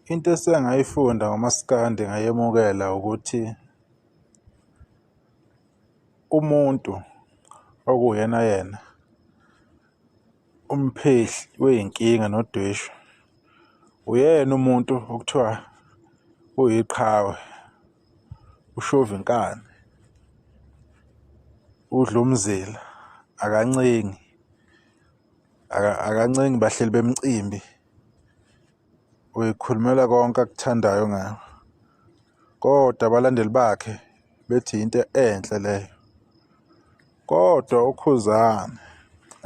Into esengayifunda ngomasikandi ngayemukela ukuthi umuntu okuwuyena yena umphehli wey'nkinga nodweshu, uyena umuntu okuthiwa uyiqhawe, ushova inkani, udla umzila, akancengi, akancengi bahleli bemcimbi. Uy'khulumela konke akuthandayo ngawe, kodwa abalandeli bakhe bethi into enhle leyo. Kodwa uKhuzani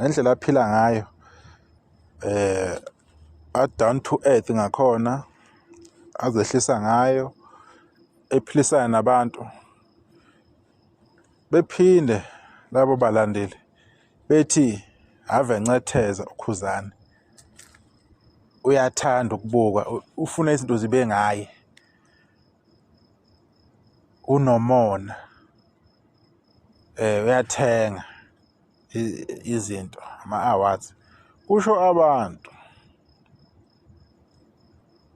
ngendlela aphila ngayo a-down to earth ngakhona, azehlisa ngayo, ephilisana nabantu, bephinde labo balandeli bethi ave encetheza uKhuzani. Uyathanda ukubukwa, ufuna izinto zibe ngaye, unomona, uyathenga izinto, ama-awards, kusho abantu.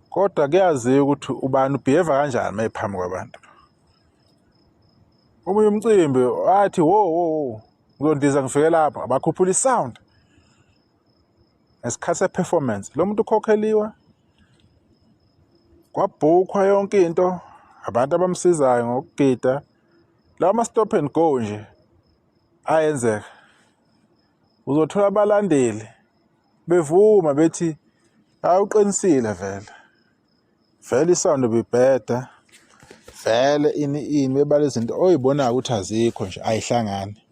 Kodwa kuyaziwa ukuthi ubani u-behave-a kanjani uma ephambi kwabantu. Omunye umcimbi wathi wo wo wo ngizondiza ngifike lapho abakhuphula i-sound ngesikhathi se-performance lo muntu ukhokheliwe kwabhukhwa yonke into abantu abamsizayo ngokugida lawa ma-stop and go nje ayenzeka uzothola abalandeli bevuma bethi hayi uqinisile vele vele isound ibibheda vele ini ini bebala izinto oyibonayo ukuthi azikho nje ayihlangani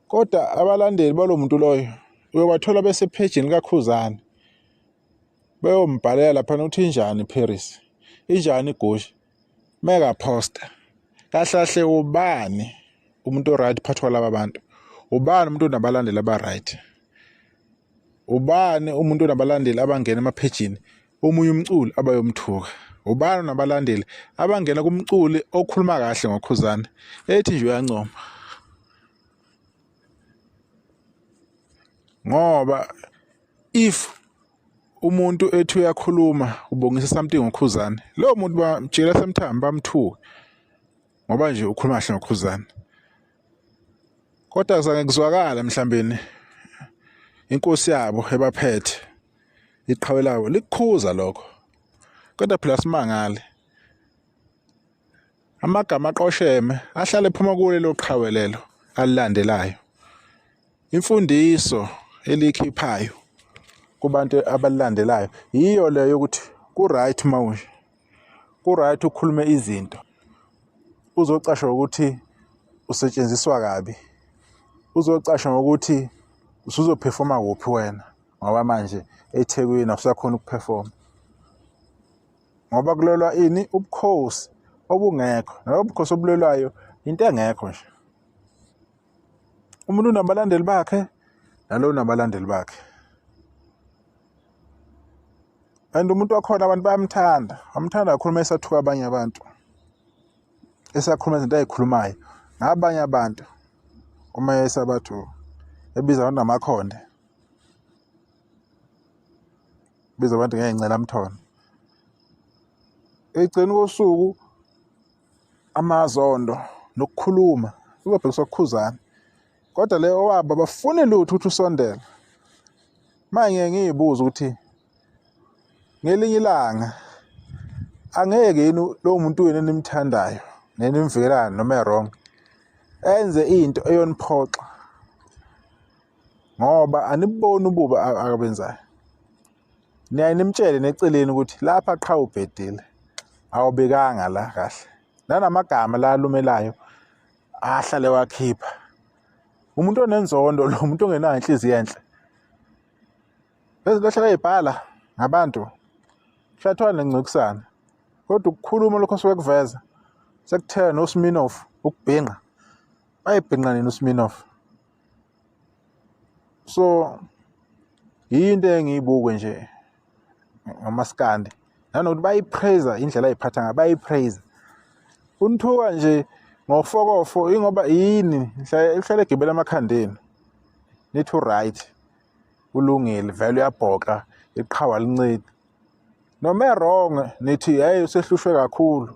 kodwa abalandeli balo muntu loyo uyobathola besephejini likaKhuzani beyombhalela laphana ukuthi injani iParis injani iGucci meka posta kahle kahle ubani umuntu oright phakathi kwalaba bantu ubani umuntu onabalandeli aba-right ubani umuntu onabalandeli abangena emaphejini omunye umculi abayomthuka ubani onabalandeli abangena kumculi okhuluma kahle ngoKhuzani ethi nje uyancoma ngoba if umuntu ethi uyakhuluma ubongisa something ngoKhuzani lowo muntu bamjikela semthambo bamthuke ngoba nje ukhuluma kahle ngoKhuzani kodwa zange kuzwakala mhlambeni inkosi yabo ebaphethe iqhawe labo likukhuza lokho kodwa phela simangale amagama aqosheme ahlale ephuma kulelo qhawe lelo alilandelayo imfundiso elikhiphayo kubantu abalilandelayo yiyo leyo yokuthi ku-right mawunje ku-right ukhulume izinto uzocashwa ukuthi usetshenziswa kabi uzocashwa ngokuthi usuzophefoma kuphi wena ngoba manje eThekwini awusakhona ukuphefoma ngoba kulelwa ini ubukhosi obungekho nalobo bukhosi obulelwayo into engekho nje umuntu unabalandeli bakhe nalo unabalandeli bakhe and umuntu wakhona abantu bayamthanda bamthanda kakhulu uma esathuka abanye abantu esakhuluma izinto ayikhulumayo ngabanye abantu uma esabathuka ebiza abantu ngamakhonde biza abantu ngey'ncelamthondo ekugcini kosuku amazondo nokukhuluma kuzobhekiswa kuKhuzani kodwa le owabo abafuni lutho ukuthi usondele manje ngeke ngiyibuze ukuthi ngelinye ilanga angeke yini lowo muntu wenu enimthandayo nenimvikelayo noma e-wrong enze into eyoniphoxa ngoba aniboni ububi akabenzayo niyaye nimtshele neceleni ukuthi lapha qha ubhedile awubekanga la kahle nanamagama la alumelayo ahlale wakhipha umuntu onenzondo lo umuntu ongenayo inhliziyo enhle lezi lahlala ey'bhala ngabantu kushathiwa nengcikisana kodwa ukukhuluma lokho osuke kuveza sekuthela noSminoff ukubhinqa bayibhinqa nini uSminoff so yinto engiyibuke nje ngomaskandi nanokuthi bayipraise indlela ayiphatha ngayo bayipraise unithuka nje ngofokofo ingoba yini ihlale egibela emakhandeni nithi uright ulungile vele uyabhoxa iqhawa lincedi. Noma e-wrong nithi hey, usehlushwe kakhulu,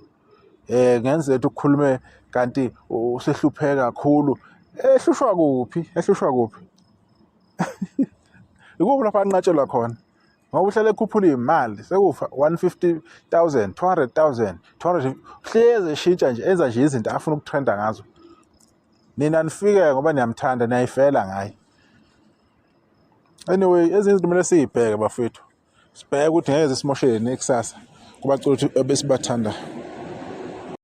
ngenzeka ukukhulume kanti usehlupheke kakhulu. Ehlushwa kuphi? Ehlushwa kuphi? Ikuphi lapho anqatshelwa khona? Ngoba uhlale ekhuphula iy'mali, sekufa 150,000, 200,000, 200, hlezi eshintsha nje, enza nje izinto afuna ukutrenda ngazo. Nina nifike ngoba niyamthanda, niyayifela ngaye. Anyway, ezinye izinto kumele siy'bheke bafethu, sibheke ukuthi ngeke zisimoshele nekusasa kubaculi ebesibathandayo.